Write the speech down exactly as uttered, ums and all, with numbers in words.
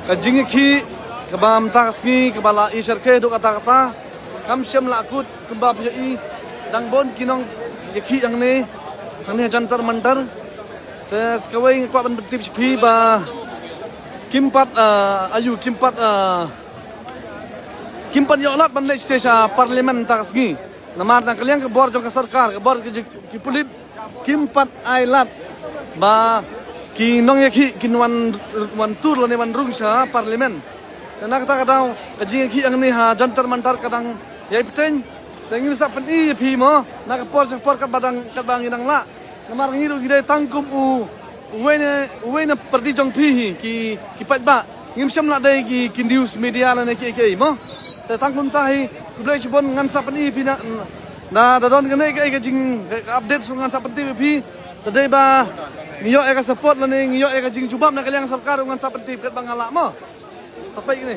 Ka jingïakhih kaba mynta ka sngi kaba la i sharkhie haduh katta katta, kam shym la kut kumba phi ïohi. Dang bun ki nongïakhih hangne, hangne ha Jantar Mantar. Te sa kawei nga kwah ban pyntip sha phi ba kim pat, ah, ayu, kim pat, ah, kim pat ïoh lad ban leit shatei sha Parliament mynta ka sngi. Namar na ka liang ka bor jong ka sorkar, ka bor ki, ki pulit, kim pat ai lad ba ki nongïakhih kin wan, wan tur lane wan rung sha Parliament. Te na kata ka daw ka jingïakhih hangne ha Jantar Mantar ka dang ïai bteng. Te ngin sa pyni ïa phi mo, na ka por sha ka por katba dang, katba ngi dang lah. Namar ngi ruh ngi dei tang kum u, uwei na, uwei na pyrdi jong phi hi ki, ki paidbah. Ngim shym lah dei ki, ki news media lane kiei kiei mo. Te tang kumta hi, khublei shibun, ngan sa pyni ïa phi na, na da don kane ka, ka jing, ka update ruh ngan sa pyntip ïa phi. Te dei ba ngi ïoh ïa ka support lane ngi ïoh ïa ka jingjubab na ka liang sorkar ruh ngan sa pyntip katba nga lah mo. Tapai kane.